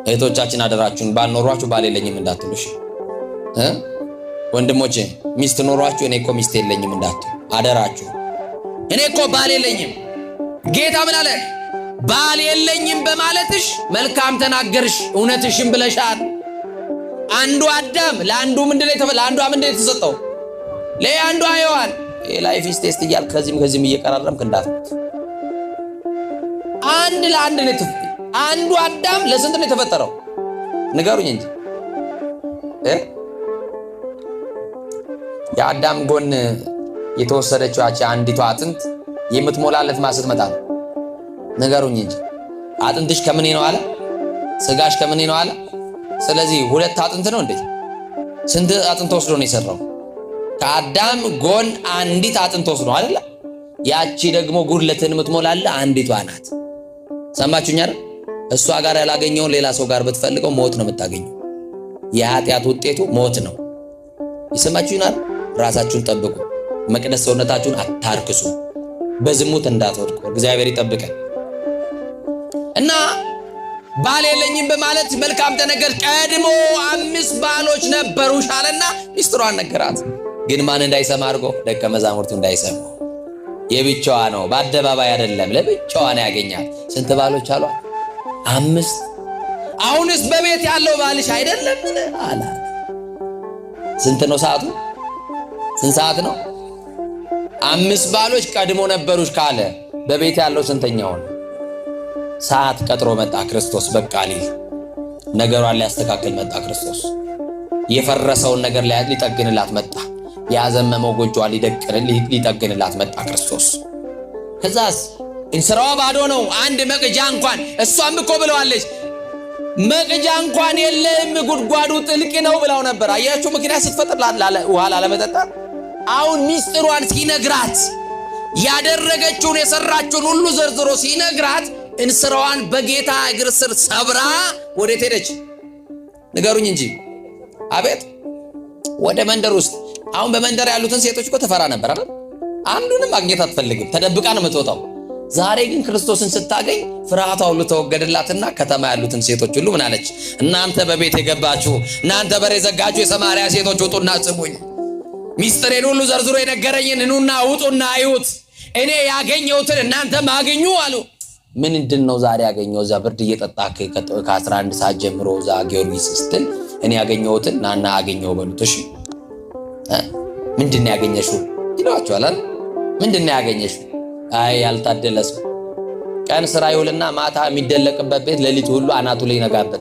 እህቶቻችን አደራችሁን፣ ባል ኖሯችሁ ባል የለኝም እንዳትሉ። እሺ እ ወንድሞቼ ሚስት ኖሯችሁ እኔ እኮ ሚስት የለኝም እንዳትሉ አደራችሁ። እኔ እኮ ባል የለኝም። ጌታ ምን አለ? ባል የለኝም በማለትሽ መልካም ተናገርሽ፣ እውነትሽም ብለሻል። አንዱ አዳም ለአንዱ ምንድን ነው ለአንዷ ምንድን ነው የተሰጠው? ለአንዷ ሔዋን። Life is taste እያልክ ከዚህም ከዚህም እየቀራረምክ እንዳትሞት። አንድ ለአንድ ነው። አንዱ አዳም ለስንት ነው የተፈጠረው? ንገሩኝ እንጂ። የአዳም ጎን የተወሰደችው ያቺ አንዲቷ አጥንት የምትሞላለት ማ ስትመጣ ነው? ንገሩኝ እንጂ። አጥንትሽ ከምን ነው አለ? ስጋሽ ከምን ነው አለ? ስለዚህ ሁለት አጥንት ነው እንዴ? ስንት አጥንት ወስዶ ነው የሰራው? ከአዳም ጎን አንዲት አጥንት ወስዶ አይደለ? ያቺ ደግሞ ጉድለትን የምትሞላልህ አንዲቷ ናት። ሰማችሁኝ አይደል? እሷ ጋር ያላገኘውን ሌላ ሰው ጋር ብትፈልገው ሞት ነው የምታገኘው። የኃጢአት ውጤቱ ሞት ነው። ይሰማችሁኝ አይደል? ራሳችሁን ጠብቁ። መቅደስ ሰውነታችሁን አታርክሱ። በዝሙት እንዳትወድቁ እግዚአብሔር ይጠብቀን። እና ባል የለኝም በማለት መልካም ተነገር። ቀድሞ 5 ባሎች ነበሩሽ አለና ሚስጥሯን ነገራት። ግን ማን እንዳይሰማ አድርጎ? ደቀ መዛሙርቱ እንዳይሰሙ። የብቻዋ ነው፣ በአደባባይ አይደለም፣ ለብቻዋ ነው ያገኛት። ስንት ባሎች አሏት? 5። አሁንስ በቤት ያለው ባልሽ አይደለም አላት። ስንት ነው ሰዓቱ? ስንት ሰዓት ነው? 5 ባሎች ቀድሞ ነበሩሽ ካለ በቤት ያለው ስንተኛው ነው? ሰዓት ቀጥሮ መጣ ክርስቶስ። በቃ ሊል ነገሯን ሊያስተካክል መጣ ክርስቶስ። የፈረሰውን ነገር ሊጠግንላት መጣ። ያዘመመው ጎጆዋን ሊጠግንላት መጣ ክርስቶስ። ከዛስ እንስራዋ ባዶ ነው፣ አንድ መቅጃ እንኳን። እሷም እኮ ብለዋለች፣ መቅጃ እንኳን የለም፣ ጉድጓዱ ጥልቅ ነው ብለው ነበር። አያችሁ፣ ምክንያት ስትፈጥር ውሃ ላለመጠጣት። አሁን ሚስጥሯን ሲነግራት፣ ያደረገችውን የሰራችውን ሁሉ ዘርዝሮ ሲነግራት፣ እንስራዋን በጌታ እግር ስር ሰብራ ወዴት ሄደች? ንገሩኝ እንጂ። አቤት፣ ወደ መንደር ውስጥ። አሁን በመንደር ያሉትን ሴቶች እኮ ትፈራ ነበር አይደል? አንዱንም ማግኘት አትፈልግም፣ ተደብቃ ነው የምትወጣው። ዛሬ ግን ክርስቶስን ስታገኝ ፍርሃቷ ሁሉ ተወገደላትና ከተማ ያሉትን ሴቶች ሁሉ ምን አለች? እናንተ በቤት የገባችሁ፣ እናንተ በር የዘጋችሁ የሰማርያ ሴቶች ውጡና ስሙኝ። ሚስጥሬን ሁሉ ዘርዝሮ የነገረኝን ኑና ውጡና እዩት። እኔ ያገኘሁትን እናንተም አግኙ አሉ። ምንድን ነው ዛሬ ያገኘው? እዛ ብርድ እየጠጣ ከ11 ሰዓት ጀምሮ እዛ ጊዮርጊስ ስትል እኔ ያገኘሁትን ናና አገኘው በሉት። እሺ፣ ምንድን ነው ያገኘሽው ይለዋቸዋል። ምንድን ነው ያገኘሽው? አይ፣ ያልታደለ ሰው ቀን ስራ ይውልና ማታ የሚደለቅበት ቤት ሌሊቱ ሁሉ አናቱ ላይ ይነጋበት።